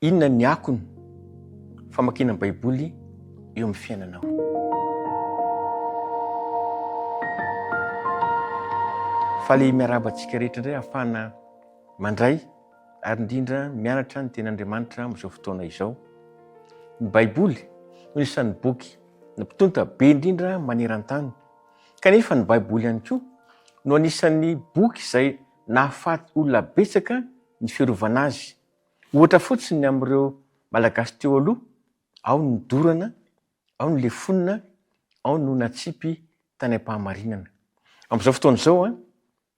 Inona ny akony famakiana ny Baiboly eo amin'ny fiainanao? Faly miarahaba antsika rehetra indray ahafahana mandray ary indrindra mianatra ny Tenin'Andriamanitra amin'izao fotoana izao. Ny Baiboly no isan'ny boky nampitonta be indrindra maneran-tany. Kanefa ny Baiboly ihany koa no anisan'ny boky izay nahafaty olona betsaka ny fiarovana azy. Ohatra fotsiny ny amin'ireo Malagasy teo aloha, ao ny nodorana, ao ny lefonina, ao no natsipy tany am-pahamarinana. Amin'izao fotoana izao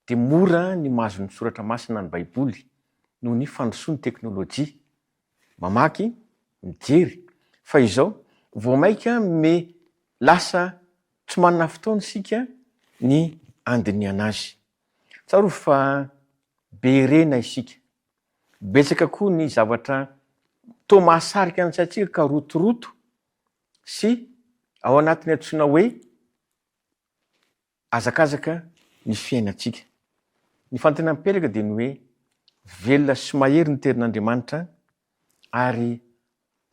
dia mora ny mahazo ny soratra masina ny Baiboly noho ny fandrosoan'ny teknolojia. Mamaky, mijery, fa izao vao mainka me lasa tsy manana fotoana isika ny handinihana azy. Tsarovy fa be rena isika. Betsaka koa ny zavatra toa mahasarika ny saintsika ka rotoroto sy ao anatin'ny antsoina hoe hazakazaka ny fiainantsika. Ny fanontaniana mipetraka dia ny hoe velona sy mahery ny terin'Andriamanitra ary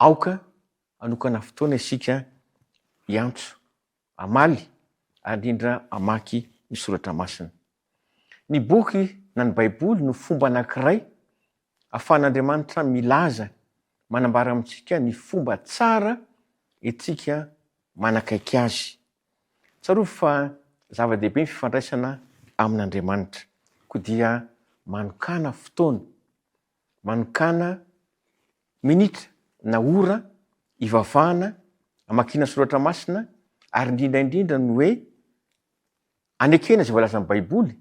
aoka hanokana fotoana isika hiantso hamaly ary indrindra hamaky ny soratra masina. Ny boky na ny Baiboly no fomba anankiray ahafahan'Andriamanitra milaza, manambara amintsika ny fomba tsara entintsika manakaiky Azy. Tsarovy fa zava-dehibe ny fifandraisana amin'Andriamanitra, koa dia manokàna fotoana, manokàna minitra na ora hivavahana, hamakiana soratra masina, ary indrindra indrindra ny hoe anekena izay voalazan'ny Baiboly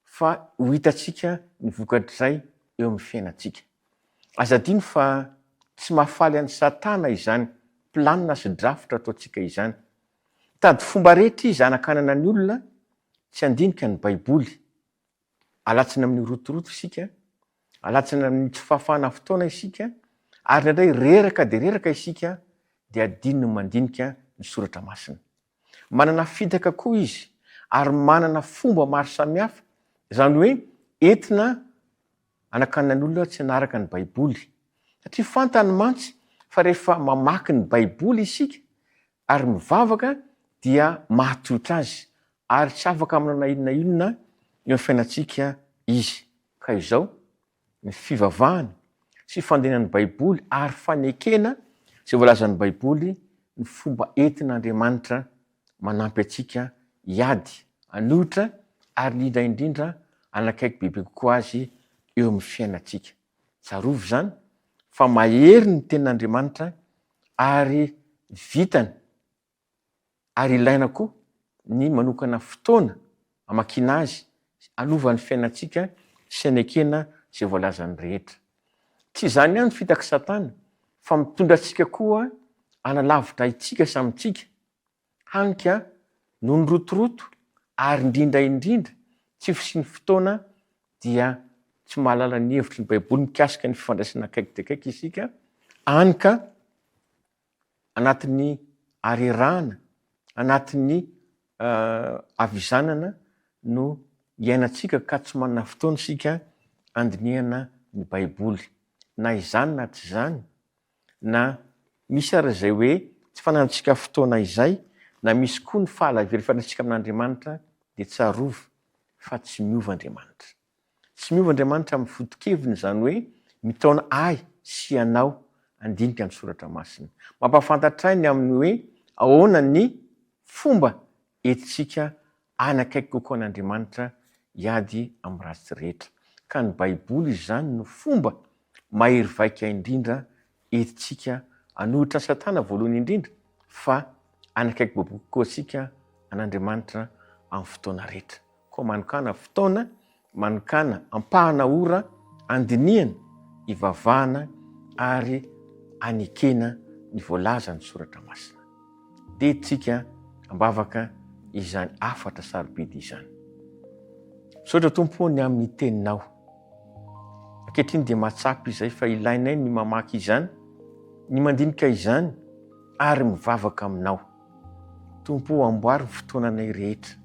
fa ho hitantsika ny vokatr'izay eo amin'ny fiainantsika. Aza adino fa tsy mahafaly an'i Satana izany planina sy drafitra ataontsika izany. Mitady fomba rehetra izy hanakanana ny olona tsy handinika ny Baiboly. Alatsina amin'ny rotoroto isika, alatsina amin'ny tsy fahafahana fotoana isika, ary indraindray reraka dia reraka isika dia adino ny mandinika ny soratra masina. Manana fitaka koa izy ary manana fomba maro samihafa, izany hoe entina hanakanana ny olona tsy hanaraka ny Baiboly. Satria fantany mantsy fa rehefa mamaky ny Baiboly isika ary mivavaka dia mahatohitra azy ary tsy afaka manao na inona na inona eo amin'ny fiainantsika izy. Ka izao, ny fivavahana sy fandinihana ny Baiboly ary fanekena izay voalazan'ny Baiboly ny fomba entin'Andriamanitra manampy antsika hiady, hanohitra ary indrindra indrindra hanakaiky bebe kokoa Azy eo amin'ny fiainantsika. Tsarovy izany fa mahery ny Tenin'Andriamanitra ary vitany ary ilaina koa ny manokana fotoana hamakiana azy hanova ny fiainantsika sy hanekena izay voalazany rehetra. Tsy izany ihany ny fitak'i Satana fa mitondra antsika koa hanalavitra itsika samy tsika, hany ka noho ny rotoroto ary indrindra indrindra tsy fisian'ny fotoana dia tsy mahalala ny hevitry ny Baiboly mikasika ny fifandraisana akaiky dia akaiky isika, hany ka anatin'ny harerahana, anatin'ny havizanana no iainantsika ka tsy manana fotoana isika handinihana ny Baiboly. Na izany na tsy izany, na misy ary izay hoe tsy fananantsika fotoana izay, na misy koa ny fahalaviram-pifandraisantsika amin'Andriamanitra, dia tsarovy fa tsy miova Andriamanitra. Tsy miova Andriamanitra amin'ny foto-keviny izany hoe mitaona ahy sy ianao handinika ny soratra masina. Mampahafantatra ahy ny amin'ny hoe ahoana ny fomba entintsika hanakaiky kokoa an'Andriamanitra hiady amin'ny ratsy rehetra. Ka ny Baiboly izany no fomba mahery vaika indrindra entintsika hanohitra an'i Satana voalohany indrindra fa hanakaiky bebe kokoa antsika an'Andriamanitra amin'ny fotoana rehetra. Koa manokàna fotoana, manokàna ampahana ora handinihana, hivavahana ary hanekena ny voalazan'ny Soratra Masina. Dia tsika am-bavaka izany hafatra sarobidy izany. Misaotra Tompo ô ny amin'ny Teninao. Ankehitriny dia mahatsapa izay fa ilainay ny mamaky izany, ny mandinika izany ary mivavaka Aminao. Tompo o amboary ny fotoananay rehetra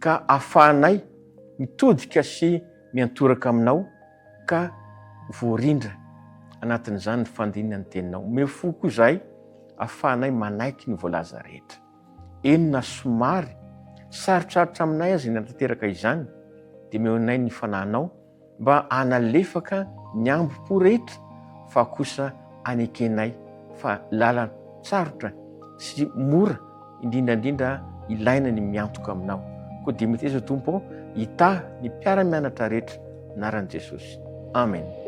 ka afahanay mitodika sy miantoraka aminao ka voarindra. Anatin'izany ny fandinihana ny Teninao. Omeo fo koa izahay ahafahanay manaiky ny voalaza rehetra. Eny na somary sarotsarotra aminay aza ny hanatanteraka izany, dia omeo anay ny Fanahinao mba hanalefaka ny ambo-po rehetra fa kosa anekenay fa lalan-tsarotra sy mora indrindra indrindra ilaina ny miantoka aminao. Koa dia meteza Tompo ô, hitahy ny mpiara-mianatra rehetra anaran'i Jesosy. Amen.